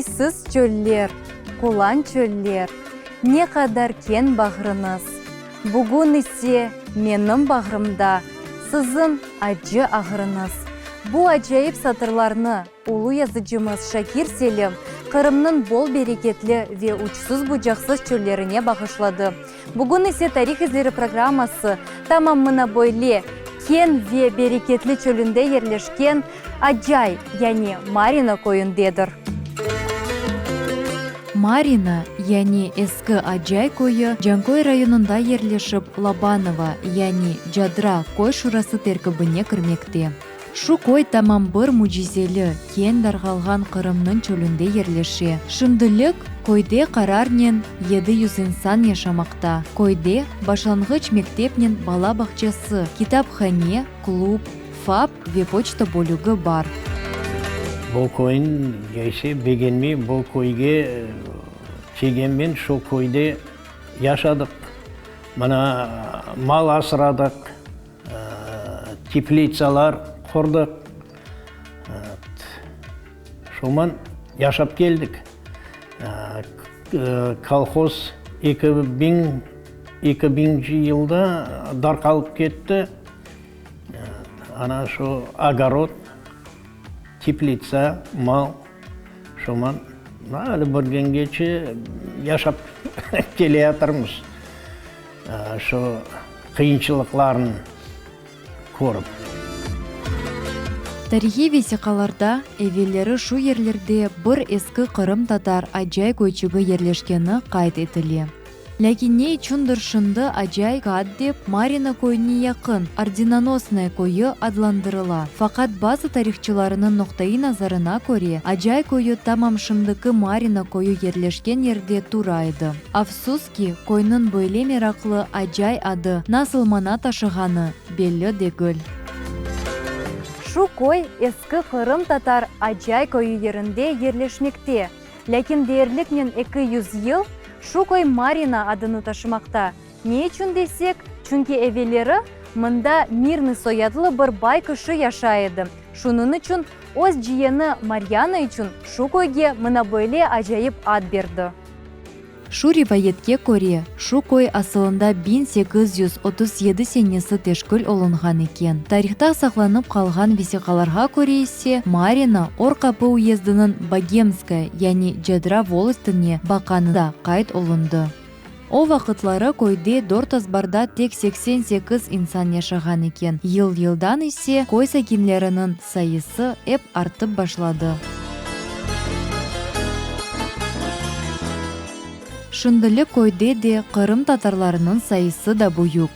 Köysüz çöller, qulan çöller, Ne qadar keñ bağrıñız! Bugün ise menim bağrımda Siziñ acı ağrıñız. Bu acayip satırlarnı ulu yazıcımız Şakir Selim Qırımnıñ bol bereketli ve uçsuz-bucaqsız çöllerine bağışladı. Bugün ise Tarih izleri programması tamam mına böyle keñ ve bereketli çölünde yerleşken Acay, yani Marino köyündedir. Marino, yani eski Acay köyü Canköy rayonında yerleşip, Lobanova, yani Cadra köy şurası terkibine kirmekte. Şu köy tamam bir mücizeli, keñ darğalğan Qırımnıñ çölünde yerleşe. Şimdilik köyde qararnen 700 insan yaşamaqta. Köyde başlanğıç mektepnen bala bağçası, kitaphane, klub, FAP ve poçta bölügi bar. Bu köyni ise begenmeyim, bu köyge kelgenmen, şu köyde yaşadıq. Mına mal asradıq. Teplitsalar qurdıq. Şoman yaşap keldik. Kolhoz eki biñinci yılda darqalıp ketti. Ana şu ogorod, teplitsa, mal, şoman ali bugüngece yaşap keleyatırmız. Şu qıyınçılıqlarnı körip. Tarihiy vesiqalarda evelleri şu yerlerde bir eski qırımtatar Acay köyçügi yerleşkeni qayd etile. Lâkin ne içündir şimdi Acay Kat dep Marino köyüne yaqın Ordinonosnoye köyü adlandırıla. Faqat bazı tarihçılarınıñ noqtaiy nazarına köre, Acay köyü tamam şimdiki Marino köyü yerleşken yerde tura edi. Afsus ki, köyniñ böyle meraqlı Acay adı nasıl mana taşığanı belli degil. Şu köy eski qırımtatar Acay köyü yerinde yerleşmekte, lâkin deyerliknen 200 yıl şu köy Marina adını taşımaqta. Ne içün desek, çünki evelleri mında Mirnıy soyadlı bir bay kişi yaşay edi, şunıñ içün öz ciyeni Maryana içün şu köyge mına böyle acayip ad berdi. Şu rivayetke köre, şu köy asılında 1837 senesi teşkil olunğan eken. Tarihta saqlanıp qalğan vesiqalarğa köre ise, Marino Or Qapı uyezdiniñ Bogemskaya, yani Cedra volostine baqqanı da qayd olundı. O vaqıtları köyde dört azbarda tek 88 insan yaşağan eken, yıl-yıldan ise köy sakinleriniñ sayısı ep artıp başladı. Şimdilik köyde de qırımtatarlarnıñ sayısı da büyük.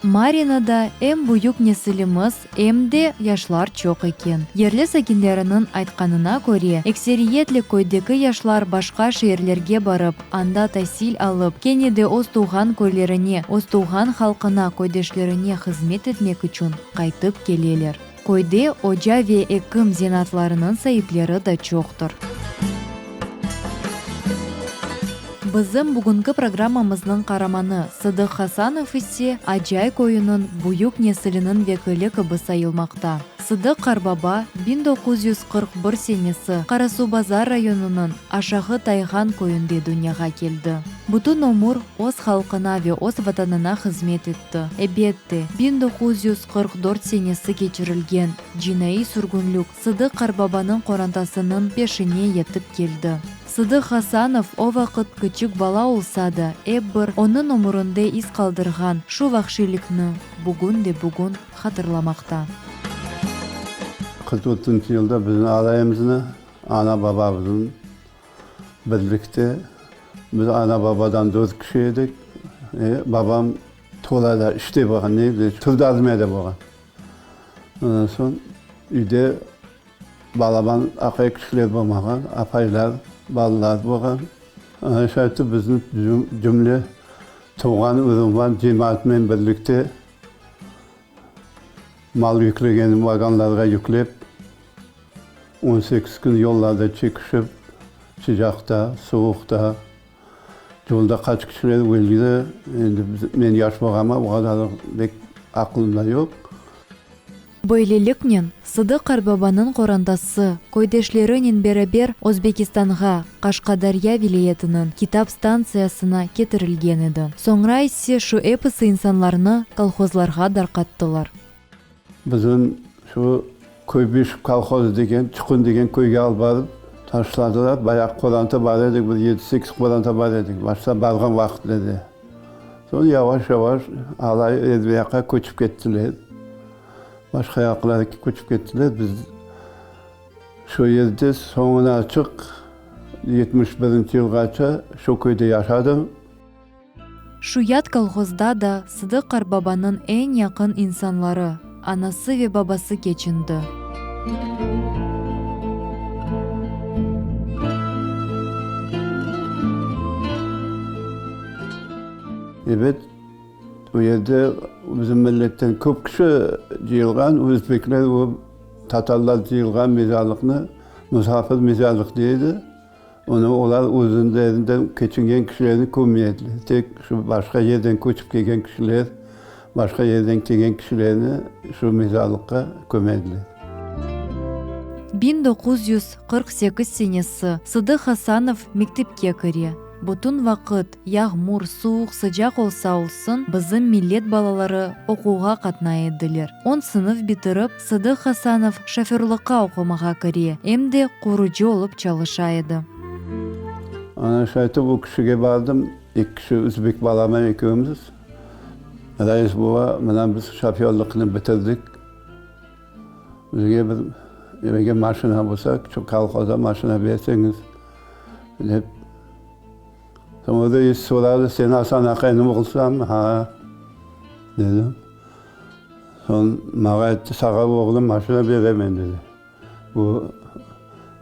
Marinada em büyük nesilimiz, em de yaşlar çoq eken. Yerli sakinleriniñ aytqanına köre, ekseriyetle köydeki yaşlar başqa şeerlerge barıp, anda tasil alıp, kene de öz tuvğan köylerine, öz tuvğan halqına, köydeşlerine hızmet etmek içün qaytıp keleler. Köyde oca ve ekim zenaatlarınıñ saipleri da çoqtır. Bizim bugünki programmamıznıñ qaramanı Sıdıq Hasanov ise Acay köyüniñ büyük nesiliniñ vekili kibi sayılmaqta. Sıdıq qarbaba 1941 senesi Qarasuvbazar rayonınıñ Aşağı Tayğan köyünde dünyağa keldi. Bütün ömür öz halqına ve öz Vatanına hızmet etti. Ebette, 1944 senesi keçirilgen cinaiy sürgünlik Sıdıq qarbabanıñ qorantasınıñ peşine yetip keldi. Sıdıq Hasanov o vaqıt küçük bala olsa da, ep bir onıñ ömürinde iz qaldırğan şu vahşiylikni bugün de bugün hatırlamaqta. 44-nci yılda bizim alayımıznı ana-babamıznıñ birlikte, biz ana-babadan dört kişi edik, babam tolada işte bolğan, ne, trudazmyada bolğan. Ondan soñ üyde balaban aqay kişiler bolmağan, apaylar, balalar bolğan. Şaytip bizni cümle tuvğan-uruvğan cemaatnen birlikte mal yüklegen vagonlarğa yüklep, 18 kün yollarda çekişip, sıcaqta, suvuqta, yolda qaç kişiler öldi, endi men yaş bolğanıma o qadarı pek aqılımda yoq. Böyleliknen, Sıdıq qartbabanıñ qorantası köydeşlerinen beraber Özbekistanğa, Qaşqadarya vilâyetiniñ Kitap stantsiyasına ketirilgen edi. Soñra ise şu episi insanlarnı kolhozlarğa darqattılar. Bizim şu Köybişev kolhozı degen, Çuqun degen köyge alıp barıp taşladılar. Bayağı qoranta bar edik, bir yedi-sekiz qoranta bar edik başta barğan vaqıtlarda. Soñ yavaş-yavaş alay er bir yaqqa köçip kettiler. Başqa yaqlarğa köçip kettiler. Biz şu yerde soñunaçıq 71 yılğaça şu köyde yaşadım. Şu yat kolhozda da Sıdıq qartbabanıñ eñ yaqın insanları, anası ve babası keçindi. Ebet, o yerde bizim milletten köp kişi cıyılğan, özbekler ve tatarlar cıyılğan mezarlıqnı Musafir mezarlıq dey edi. Onı olar özlerinden keçingen kişilerni kömmey ediler. Tek şu başqa yerden köçip kelgen kişiler, başqa yerden kelgen kişilerni şu mezarlıqqa köme ediler. 1948 senesi Sıdıq Hasanov mektepke kire. Bütün vaqıt, yağmur, suvuq, sıcaq olsa olsun, bizim millet balaları oquvğa qatnay ediler. On sınıf bitirip, Sıdıq Hasanov şoförlıqqa oqumağa kire, em de qurucı olıp çalışa edi. Ana şaytip o kişige bardım, eki kişi özbek balamnen ekevimiz. Rais baba mına biz şoförlıqnı bitirdik. Bizge bir evge maşina bolsa, şu kolhozda maşina berseñiz, dep. Soñ reis soradı, Sen Asan aqaynıñ oğlusañmı? Ha, dedim. Soñ maña ayttı, Sağa oğlum maşina beremen, dedi. Bu,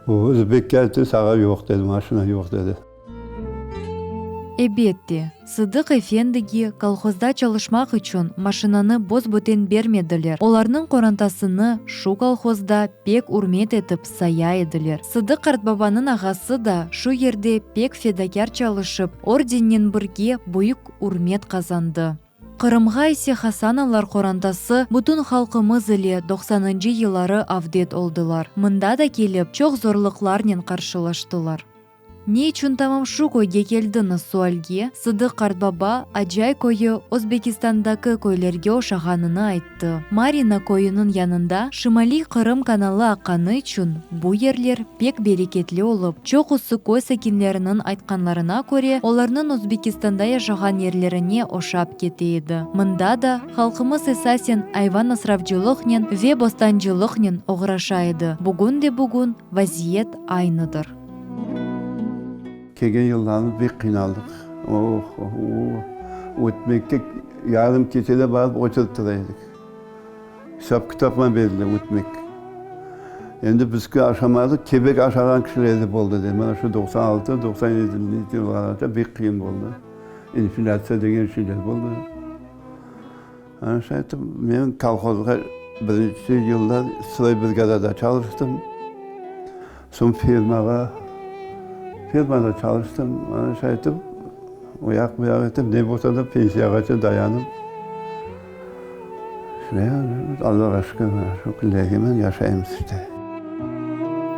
bu özbekke ayttı, Sağa yoq, dedi, maşina yoq, dedi. Ebette, Sıdıq efendige kolhozda çalışmaq içün maşinanı bos-böten bermediler, olarnıñ qorantasını şu kolhozda pek ürmet etip saya ediler. Sıdıq qartbabanıñ ağası da şu yerde pek fedakâr çalışıp, ordennen birge büyük ürmet qazandı. Qırımğa ise Hasanovlar qorantası bütün halqımız ile doqsanıncı yılları avdet oldılar. Mında da kelip çoq zorluqlarnen qarşılaştılar. Ne içün tamam şu köyge keldiñiz sualge Sıdıq qartbaba Acay köyü Özbekistandaki köylerge oşağanını ayttı. Marina köyüniñ yanında Şimaliy Qırım kanalı aqqanı içün bu yerler pek bereketli olıp, çoqusı köy sakinleriniñ aytqanlarına köre, olarnıñ Özbekistanda yaşağan yerlerine oşap kete edi. Mında da halqımız esasen ayvan asravcılıqnen ve bostancılıqnen oğraşa edi, bugün de bugün vaziyet aynıdır. Kelgen yıllarımız pek qıynaldıq. Oh, oh, ötmekke yarım keçede barıp oturıp tura edik. Esap-kitapman berdiler ötmek. Endi bizki aşamadıq, kebek aşağan kişiler de boldı dey. Mana şu 96, 97 yıllarda pek qıyın boldı. İnflâtsiya degen şeyler boldı. Ana şay etip, men kolhozğa birinci yıllar stroybrigadada çalıştım. Soñ firmağa, firmada çalıştım. Ana şay etip, o yaq, bu yaq etip, ne bolsa da pensiyağaça dayanıp, şunday Allağa şükür, mana şu künlerge men yaşaymız işte.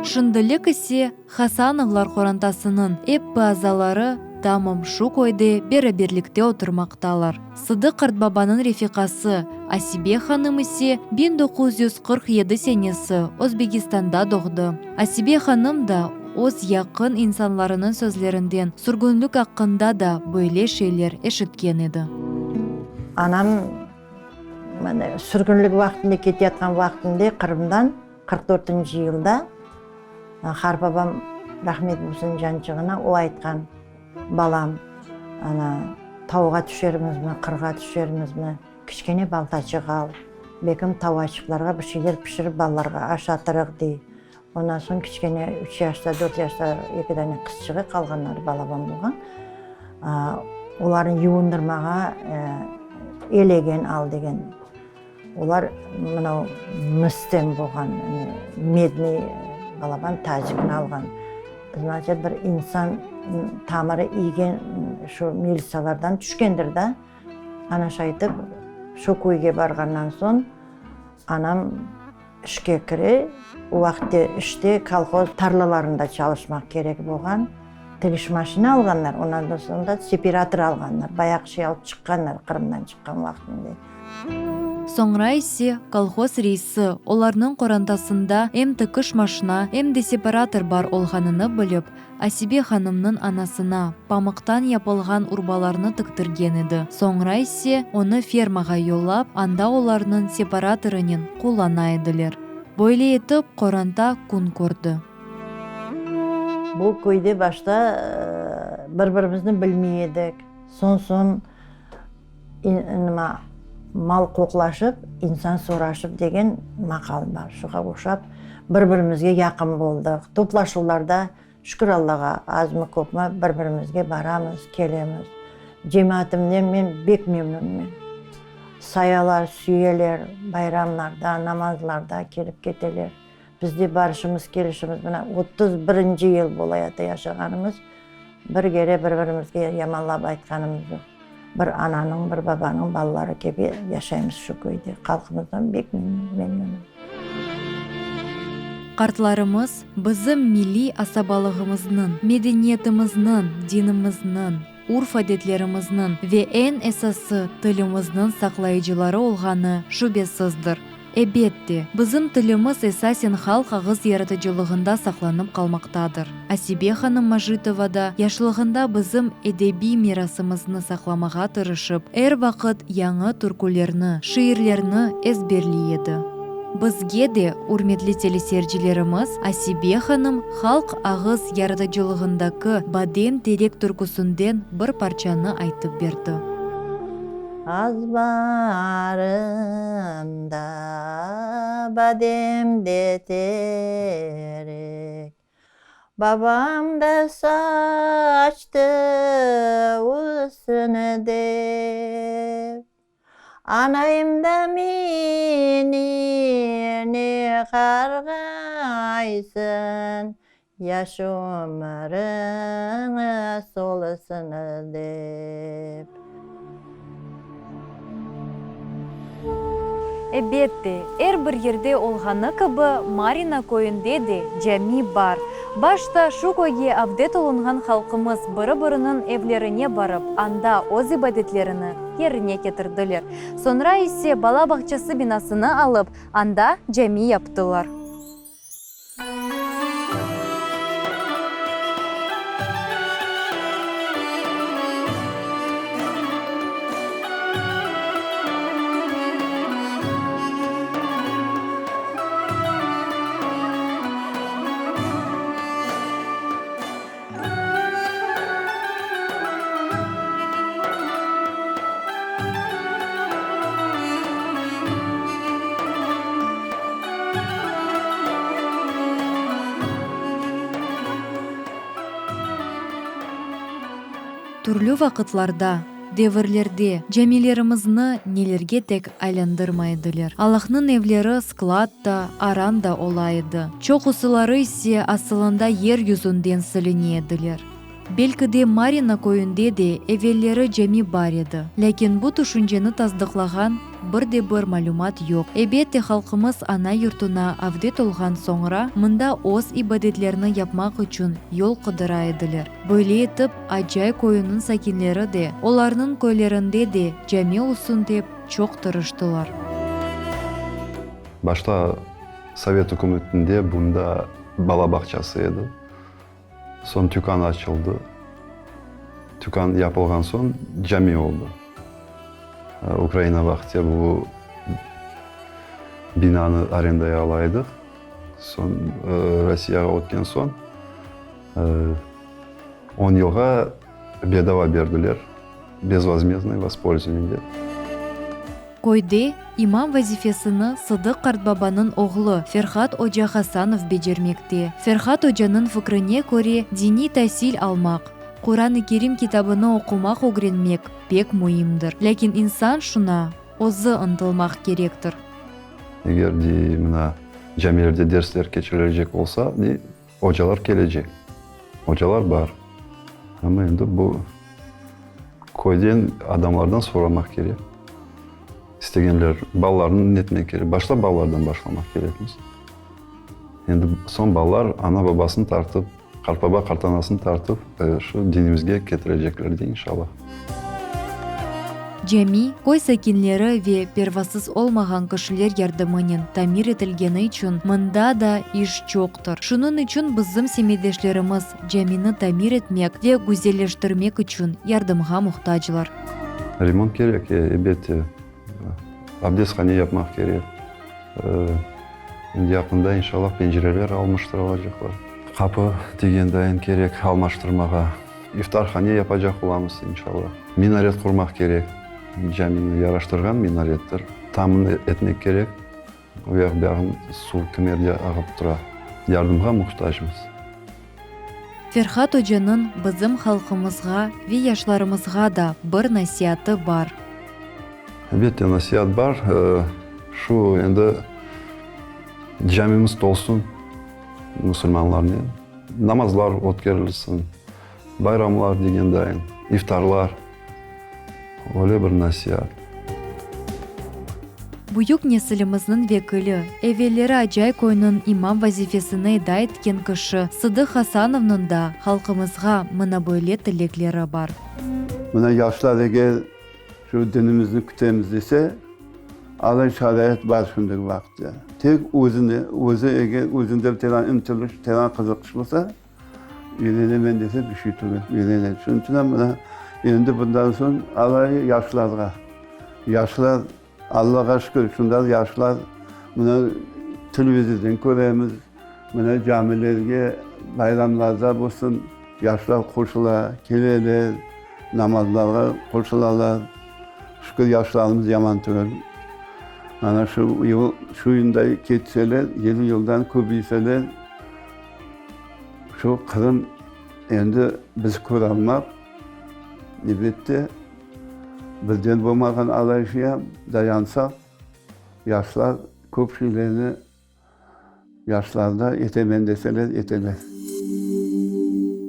Şimdilik ise Hasanovlar qorantasınıñ eppi azaları tamam şu köyde beraberlikte oturmaqtalar. Sıdıq qartbabanıñ refiqası Asibe hanım ise 1947 senesi Özbekistanda doğdı. Asibe hanım da öz yaqın insanlarınıñ sözlerinden sürgünlik aqqında da böyle şeyler eşitken edi. Anam sürgünlik vaqtında keteyatqan vaqtında Qırımdan 44-nci yılda Qartbabam rahmet bolsun cançığına, o aytqan, Balam, ana, tauğa tüşermizmi, qırğa tüşermizmi, kiçkene baltaçıq al, belkim tauaçıqlarğa bir şeyler pişirip balalarğa aşatırıq, dey. Ondan soñ kiçkene üç yaşta, dört yaşta eki dane qızçığı, qalğanları balaban bolğan. Olarnı yuvundırmağa elegen al degen. Olar mınau misten bolğan, medniy balaban tazikni alğan. Значit, bir insan tamırı iygen şu militsiyalardan tüşkendir da. Ana şaytip, şu köyge barğandan soñ. Anam işke kire, o vaqıtte işte kolhoz tarlalarında çalışmaq kerek bolğan. Tigiş maşina alğanlar, ondan da soñ da separator alğanlar, bayağı şey alıp çıqqanlar Qırımdan çıqqan vaqtında. Soñra ise kolhoz reisi olarnıñ qorantasında em tikiş maşina, em de separator bar olğanını bilip, Asibe hanımnıñ anasına pamıqtan yapılğan urbalarnı tiktirgen edi, soñra ise onı fermağa yollap, anda olarnıñ separatorınen qullana ediler. Böyle etip qoranta kün kördi. Bu köyde başta bir-birimizni bilmey edik. Soñ-soñ nima, mal qoqlaşıp, insan soraşıp degen maqal bar. Şuğa oşap bir-birimizge yaqın boldıq. Toplaşuvlarda, şükür Allağa, azmı, köpmi bir-birimizge baramız, kelemiz. Cemaatimden men bek memnünmen. Sayalar, süyeler, bayramlarda, namazlarda kelip keteler. Bizde barışımız, kelişimiz, mına 31-nci yıl bolayata yaşağanımız, bir kere bir-birimizge yamanlap aytqanımız yoq. Bir ananıñ, bir babanıñ balaları kibi yaşaymız şu köyde. Halqımızdan bek memnünim. Qartlarımız bizim milliy asabalığımıznıñ, medeniyetimizniñ, dinimizniñ, urf-adetlerimizniñ ve eñ esası tilimizniñ saqlayıcıları olğanı şübesizdir. Ebette, bizim tilimiz esasen halq ağız yaratıcılığında saqlanıp qalmaqtadır. Asibe hanım Majitova da yaşlığında bizim edebiy mirasımıznı saqlamağa tırışıp, er vaqıt yañı türkülerni, şiirlerni ezberliy edi. Bizge de, ürmetli teleseyircilerimiz, Asibe hanım halq ağız yaratıcılığındaki Badem terek türküsinden bir parçanı aytıp berdi. Azbarımda badem de terek, Babam da saçtı össün dep. Anayım da meni ne qarğaysın, Yaş ömüriñ solsun dep. Ebette, er bir yerde olğanı kibi, Marina köyünde de cami bar. Başta şu köyge avdet olunğan halqımız biri-biriniñ evlerine barıp, anda öz ibadetlerini yerine ketirdiler. Soñra ise bala bağçası binasını alıp, anda cami yaptılar. Türlü vaqıtlarda, devirlerde camilerimizni nelerge tek aylandırmay ediler. Allahnıñ evleri sklad da, aran da ola edi. Çoqusıları ise asılında yer yüzünden siline ediler. Belki de Marina köyünde de evelleri cami bar edi, lâkin bu tüşünceni tasdıqlağan bir de bir malümat yoq. Ebette, halqımız ana yurtuna avdet olğan soñra, mında öz ibadetlerini yapmaq içün yol qıdıra ediler. Böyle etip, Acay köyüniñ sakinleri de, olarnıñ köylerinde de cami olsun dep çoq tırıştılar. Başta Sovet ükümetinde bunda bala bağçası edi. Soñ tükân açıldı. Tükân yapılğan soñ cami oldı. Ukraina vaqtı bu binanı arendaya ala edik. Soñ Rossiyağa ötken soñ on yılğa bedava berdiler, bezvozmezdnoye vospolzovaniye dep. Köyde imam vazifesini Sıdıq qartbabanıñ oğlu Ferhat oca Hasanov becermekte. Ferhat ocanıñ fikrine köre, diniy tasil almaq, Quran-ı Kerim kitabını oqumaq ögrenmek pek müimdir. Lâkin insan şuna özü ıntılmaq kerektir. Eger, dey, mına, camilerde dersler keçirilecek olsa, dey, Ocalar kelecek. Ocalar bar. Amma endi bu köyden adamlardan soramaq kerek. İstegenler balalarnı netmek kerek. Başta balalardan başlamaq kerekmiz. Endi soñ balalar ana-babasını tartıp, qartbaba-qartanasını tartıp, şu dinimizge ketirecekler, de, inşallah. Cami, köy sakinleri ve pervasız olmağan kişiler yardımınen tamir etilgeni içün mında da iş çoqtır. Şunıñ içün bizim semetdeşlerimiz camini tamir etmek ve güzelleştirmek içün yardımğa muhtaclar. Remont kerek, elbette. Abdesthane yapmaq kerek. Endi yaqında, inşallah, pencereler almıştırılacaqlar. Qapı degen dayın kerek almaştırmağa. İftarhane yapacaq olamız, inşallah. Minaret qurmaq kerek. Camini yaraştırğan minarettir. Tamını etmek kerek. O yaq bu yağın suv kimerde ağıp tura. Yardımğa muhtacmız. Ferhat ocanıñ bizim halqımızğa ve yaşlarımızğa da bir nasiatı bar. Elbette, nasiat bar. Şu endi camimiz tolsun musulmanlarnen, namazlar ötkerilsin, bayramlar degen dayın, iftarlar. Öyle bir nasiat. Büyük nesilimizniñ vekili, evelleri Acay köyüniñ imam vazifesini eda etken kişi Sıdıq Hasanovnıñ da halqımızğa mına böyle tilekleri bar. Mına yaşlar eger şu dinimizni kütemiz dese, alay şarait bar şimdiki vaqıtta. Tek özüni, özü eger özünde bir teran ıntılış, teran qızıqış bolsa, Üyrenemen dese bir şey tügül, üyrenedi. Şunıñ içün em mına endi bundan soñ alay yaşlarğa. Yaşlar, Allağa şükür, şundan yaşlar mına televizordan köremiz, mına camilerge bayramlarda bolsun yaşlar qoşula, keleler, namazlarğa qoşulalar. Şükür, yaşlarımız yaman tügül. Mana şu yıl şu yılday ketseler, yedi yıldan köbeyseler, Şu Qırım endi biz köralmaq, elbette, birden bolmağan alay şia, dayansaq, yaşlar köp şeylerni yaşlarda etemen deseler, eteler.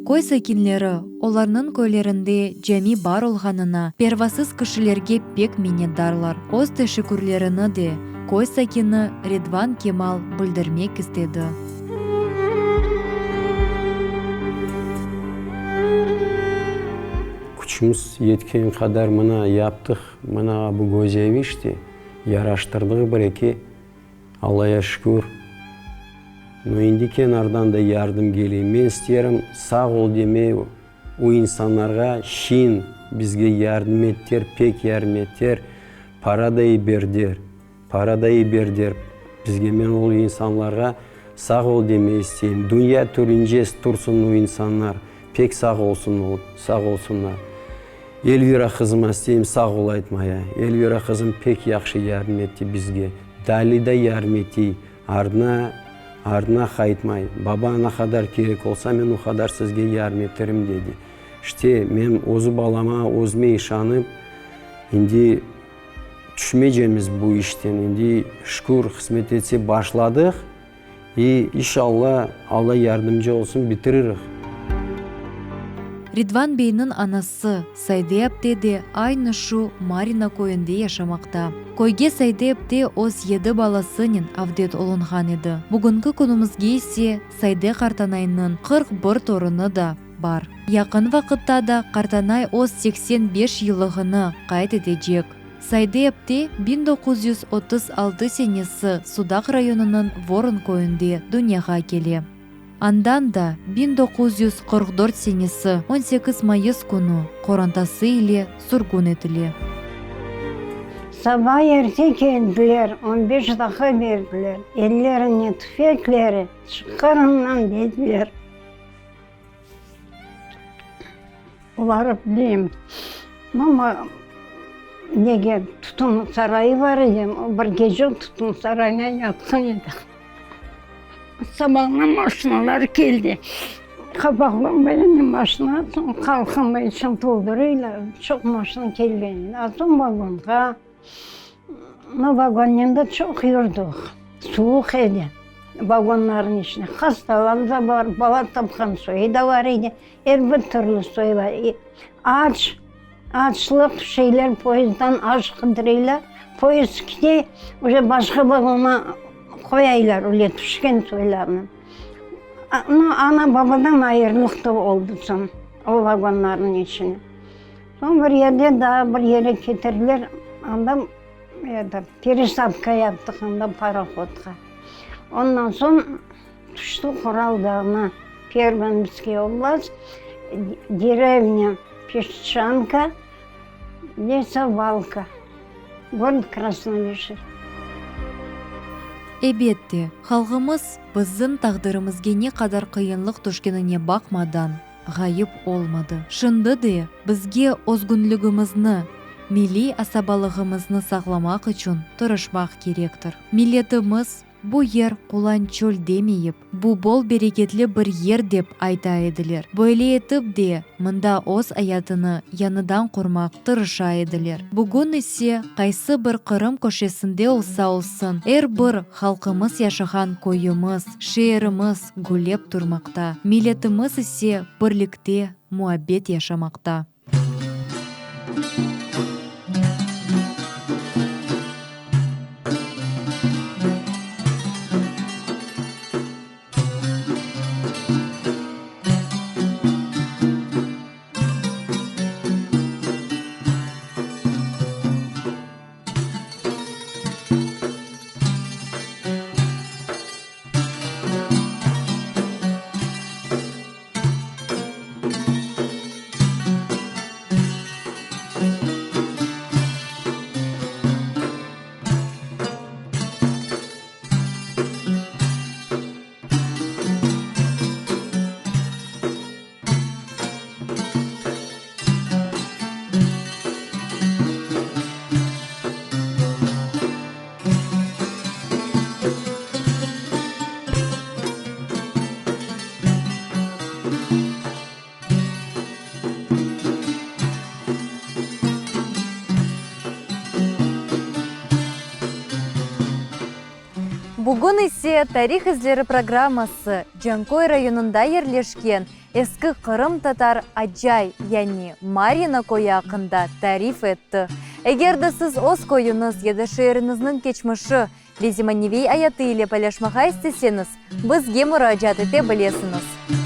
Köy sakinleri, olarnıñ köylerinde cami bar olğanına pervasız kişilerge pek minnetdarlar. Öz teşekkürlerini de köy sakini Ridvan Kemal bildirmek istedi. Küçümiz yetken qadar mına yaptıq, mına bu göz evi işte, yaraştırdıq bir-eki, Allaya şükür. No endi kenardan da yardım kele. Men isterim sağ ol demey o insanlarğa, şin bizge yardım etter, pek yardım etter, para da yiberder. Para da yiberder bizge, men ol insanlarğa sağ ol demey isteyim. Dünya törünce tursın o insanlar, pek sağ olsun ol, sağ olsunlar. Elvira qızıma isteyim sağ ol aytmaya. Elvira qızım pek yahşı yardım etti bizge. Dali da yardım etiy, ardına, ardına qaytmay. Baba, ne qadar kerek olsa, men o qadar sizge yardım eterim, dedi. İşte, men özü balama, özüme işanıp, indi Tüşmeycemiz bu işten endi, şükür, qısmet etse başladıq i inşalla, Alla yardımcı olsun, bitiririh. Ridvan beyniñ anası Sayde apte de aynı şu Marino köyünde yaşamaqta. Köyge Sayde apte öz yedi balasınen avdet olunğan edi. Bugünki künümizge ise Sayde qartanaynıñ 41 torunı da bar. Yaqın vaqıtta da qartanay öz 85 yıllığını qayd etecek. Sayde apte 1936 senesi Sudaq rayonınıñ Voron köyünde dünyağa kele. Andan da 1944 senesi 18 mayıs künü qorantası ile sürgün etile. Saba erte keldiler, on beş daqqa berdiler, ellerine tüfekleri, çıqarıñdan dediler. Oları bileyim. Mama nege tutun sarayı bar edi, bir gece tutun sarayına yatqan edik. Sabahına maşinalar keldi. Qabaqlı böyle maşina, soñ qalqınma içün toldurıylar, çoq maşina kelgen edi. A soñ vagonğa. No, vagonnen de çoq yurduq. Suvuq edi vagonlarnıñ içinde. Hastalar da bar, bala tapqan soyu da bar edi. Er bir türlü soyu bar. Aç, açlıq şeyler poyezddan aş qıdırıylar. Poyezd kete, uje başqa vagonğa qoyaylar öyle tüşken soylarnı. No, ana-babadan ayırılıq da oldı soñ, o vagonlarnıñ içine. Soñ bir yerde daa bir yere ketirdiler, anda eto, peresadka yaptıq anda parohodqa. Ondan soñ tüştik Ural dağına, Pervomskaya oblast, derevnâ Peşçanka, Lesovalka, gorod Krasnovişer. Ebette, halqımız bizim taqdirimizge ne qadar qıyınlıq tüşkenine baqmadan, ğayıp olmadı. Şimdi de bizge özgünligimizni, milliy asabalığımıznı saqlamaq içün tırışmaq kerektir. Milletimiz Bu yer qulan çöl demeyip, bu bol bereketli bir yer dep ayta ediler. Böyle etip de mında öz ayatını yañıdan qurmaq tırışa ediler. Bugün ise qaysı bir Qırım köşesinde olsa olsun, er bir halqımız yaşağan köyümiz, şeerimiz güllep turmaqta, milletimiz ise birlikte, muabbet yaşamaqta. Bugün ise Tarih izleri programması Canköy rayonında yerleşken eski qırımtatar Acay, yani Maryino köyü aqqında tarif etti. Eger de siz öz köyüñiz ya da şeeriñizniñ keçmişi ve zemaneviy ayatı ile paylaşmağa isteseñiz, bizge muracaat ete bilesiñiz.